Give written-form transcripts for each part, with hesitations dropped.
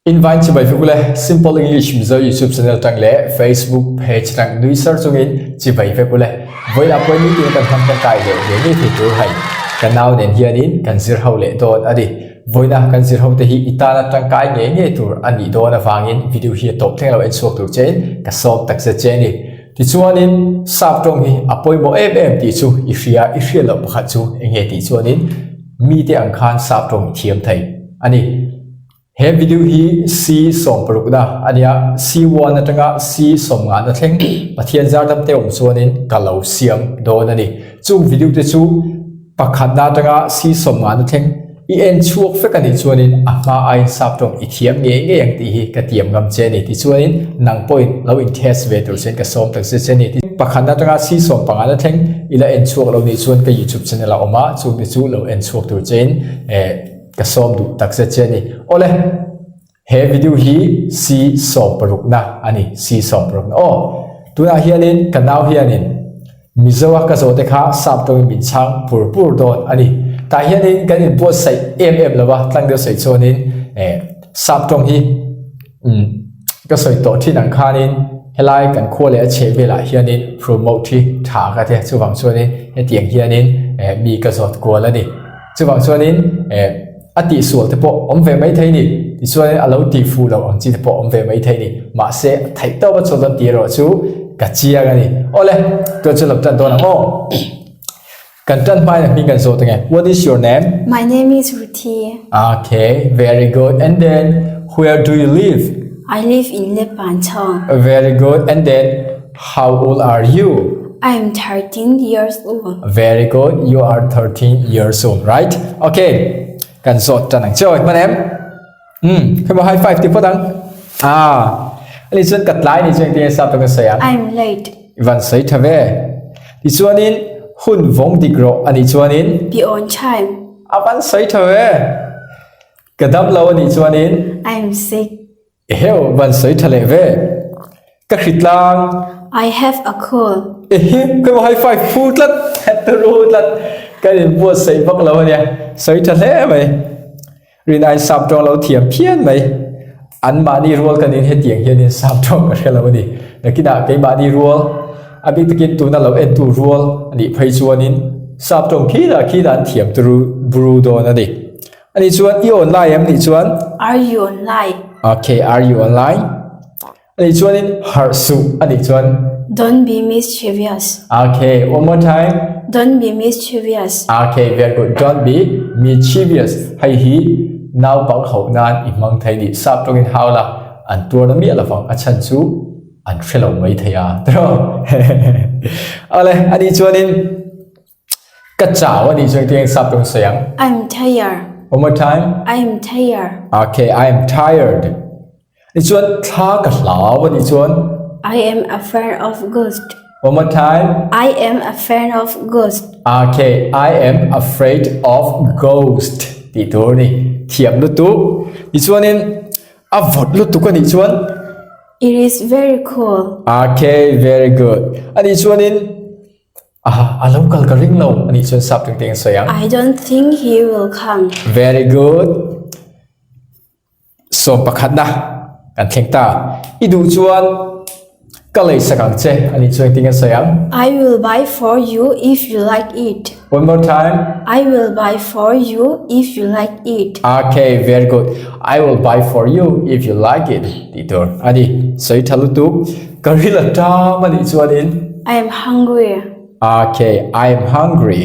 Invine chibai vek ule, Simple English Mizo YouTube channel tang leh Facebook page tang nui sar chungin chibai vek ule. Vawiin ah pawh nitin kan hmang tangkai leh ngei ngei thei tur hai. Ka nau nen hianin kan zir ho leh dawn a ni. Vawiin ah kan zir ho te hi i tana tangkai ngei ngei tur a nih dawn avangin video hi a tawp thleng lo en chhuak tur chein ka sawm takzet che a ni. Tichuanin sap tawng hi a pawimawh em em tih chu i hria i hriat loh pakhat chu enge tih chuanin mite ang khan sap tawng i thiam thei a ni. He video hi C sawmparukna a nia, C one atanga C sawmngahna thleng Pathian zar dam te awm chuanin ka lo siam dawn a ni. Chung video te chu pakhatna atanga C sawmngahna thleng i en chhuak vek a nih chuanin a hma aiin sap tawng i thiam ngei ngei ang tih hi ka tiam ngam che a ni. Tichuanin nang pawhin lo in test ve tur chuan ka sawm tak zet che a ni. Pakhatna atanga C sawmpangahna thleng i la en chhuak lo nih chuan ka YouTube channel a awm a, chung te chu lo en chhuak tur chein eh Ka sawm duh tak zet che a ni. Awle, he video hi C sawmparukna a ni, C sawmparukna. Aw, tunah hianin ka nau hianin Mizoa ka zawhte kha sap tawngin min chhang pur pur dawn a ni. Tah hianin kan inbuatsaih em em lo va, tlang deuh sawi chuanin eh sap tawng hi umm ka sawi tawh thin ang khanin helai kan khua leh a chheh velah hianin promote hi tha ka ti a, chuvang chuanin hetiang hianin eh mi ka zawt kual a ni. Chuvang chuanin eh a tihsual te pawh awm ve mai thei ni, tichuanin a lo tihfuh loh ang chi te pawh awm ve mai thei ni, mahse a theih tawp a chhuak dawn tih erawh chu ka chiang a ni. Awle, tuan chu lo tan dawn ang aw. Kan tan hmain a hming kan zawt ange. What is your name? My name is Ruthie. Okay, very good. And then where do you live? I live in Lepanchong. Very good. And then How old are you? I am 13 years old. Very good. You are 13 years old, right? Okay. Kan zawt tan ang che. Man em? Hmm. Khi high five ti phawt ang. Ah. Ani chuan ka tlai ni chuan tinge sap tawng ka sawi ang. I'm late. Van sawi tha ve. Ti chuanin hun vawng dik rawh ani chuanin. Be on time. A van sawi tha ve. Ka dam lo ani chuanin. I'm sick. Eheu, van sawi tha leh ve. Ka hritlang. I have a cold. Ehe, ka high five phu tlat, turu tlat. Ka inbuatsaih vak lo ania, sawi tha hle mai. Rin aiin sap tawng lo thiam phian mai. An mahni rual kan in hetiang hianin sap tawng ka hre lo a ni. Nakinah keimahni rual, a bik takin tuna lo entu rual a nih phei chuanin sap tawng khila khila an thiam turu buru dawn a ni. Ani chuan i online em nih chuan? Are you online? Okay, are you online? Ani chuanin harh suh ani chuan? Don't be mischievous. Okay, one more time. Don't be mischievous. Okay, very good. Don't be mischievous. Hei hi naupang hauh nan i hmang thei ni. Sap tawngin hau la, an tuar na miah lovang. A chhan chu an hre lo mai thei a. Tiraw? Ale, ani chuanin Ka chau a nih chuan engtin nge sap tawng sawi ang? I'm tired. One more time. I'm tired. Okay, I am tired. Ni chuan thla ka hlau a nih chuan? I am afraid of ghost. One more time. I am afraid of ghost. Okay, I am afraid of ghost tih tur a ni. Thiam lutuk. Ni chuanin a vawt lutuk a nih chuan? It is very cold. Okay, very good. A nih chuanin Aha, a lo kal ka ring lo a nih chuan sap teng teng a sawi ang. I don't think he will come. Very good. Sawm pakhatna kan thleng ta. I duh chuan ka lei sak ang che a nih chuan engtin nge sawi ang? I will buy for you if you like it. One more time. I will buy for you if you like it. Okay, very good. I will buy for you if you like it. Tih tur a ni. Sawi tha lutuk. Ka ril a ṭam a nih chuanin. I am hungry. Okay, I am hungry.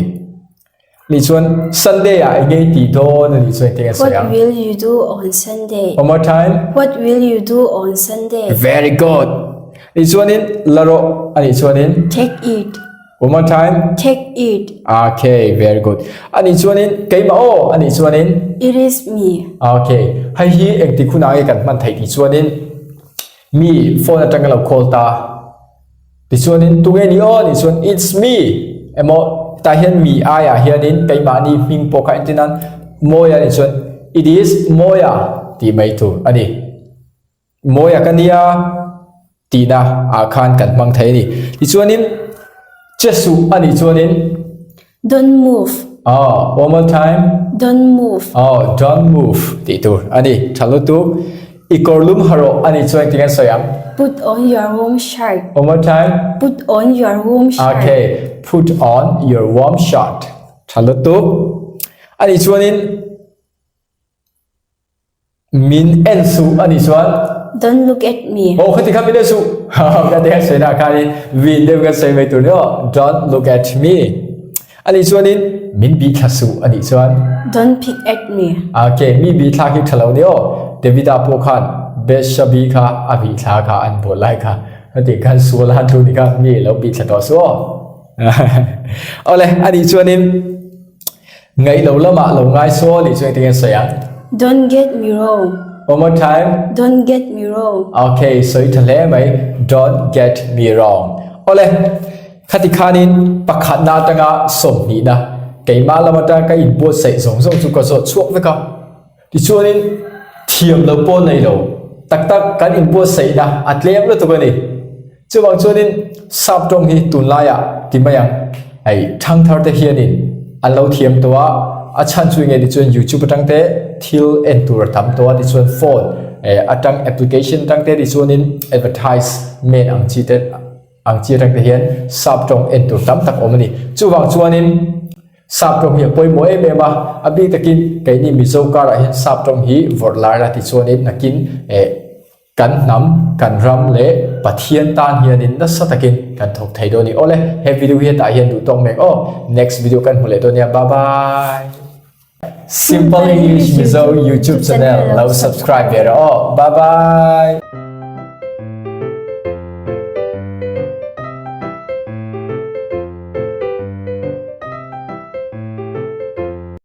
Nih chuan Sunday ah eng nge i tih dawn a nih chuan engtin nge sawi ang? What will you do on Sunday? One more time. What will you do on Sunday? Very good. Nih chuanin la rawh a nih chuanin. Take it. One more time. Take it. Okay, very good. A nih chuanin keimah aw a nih chuanin. It is me. Okay, hei hi engtik hunah nge kan hman theih tih chuanin. Mi phone atang ka lo call ta. Tichuanin tunge ni aw nih chuan it's me emaw tah hian mi aiah hianin keimahni hming pawh kha entir nan Mawia nih chuan it is Mawia tih mai tur a ni. Mawia ka nia tihna ah khan kan hmang thei a ni. Tichuanin che suh a nih chuanin Don't move. Oh, one more time. Don't move. Oh, don't move tih tur a ni. Tha lutuk. I kawrlum ha rawh a nih chuan engtin an sawi ang? Put on your warm shirt. One more time. Put on your warm shirt. Okay, put on your warm shirt. Tha lutuk. A nih chuanin min en suh a nih chuan Don't look at me. Oh, khati kha min en suh. Ka ti kan sawi na khanin vin deuh kan sawi mai tur ni aw. Don't look at me. A nih chuanin min bih thla suh a nih chuan Don't pick at me. Okay, mi bih thla khi tha lo ni aw. Davida pawh khan Bethshabi kha a bih thla kha an bual lai kha. Heti khan sual han thu ni kha mi lo bih thla tawh suh aw. Awle, a nih chuanin Ngaih lo lamah lo ngai saw nih chu engtin nge sawi ang? Don't get me wrong. One more time. Don't get me wrong. Okay, sawi tha hle mai. Don't get me wrong. Awle, khati khanin pakhatna atanga sawmhnihna keimah lam atanga ka inbuatsaih zawng zawng chu ka zawt chhuak vek a. Tichuanin thiam lo pawh nei lo tak tak kan inbuatsaihna a tlem lutuk a ni. Chuvang chuanin sap tawng hi tunlaiah ti mai ang, hei thangthar te hianin an lo thiam tawh a, a chhan chu enge tichuan youtube atang te thil en tur a tam tawh a tichuan phone eh atang application atang te tichuanin advertisement ang chi te ang chi atang te hian sap tawng en tur tam tak awm a ni. Chuvang chuanin sap tawng hi a pawimawh em em a, a bik takin keini Mizo karah hian sap tawng hi vawrh lar la tichuanin nakin eh Kan hnam, kan ram leh Pathian tan hianin nasa takin kan thawk thei dawn a ni. Awle, he video hi hetah hian duh tawk mek aw. Next video kan hmu leh dawn nia. Bye bye. Simple English Mizo YouTube channel lo subscribe ve rawh aw. Bye bye.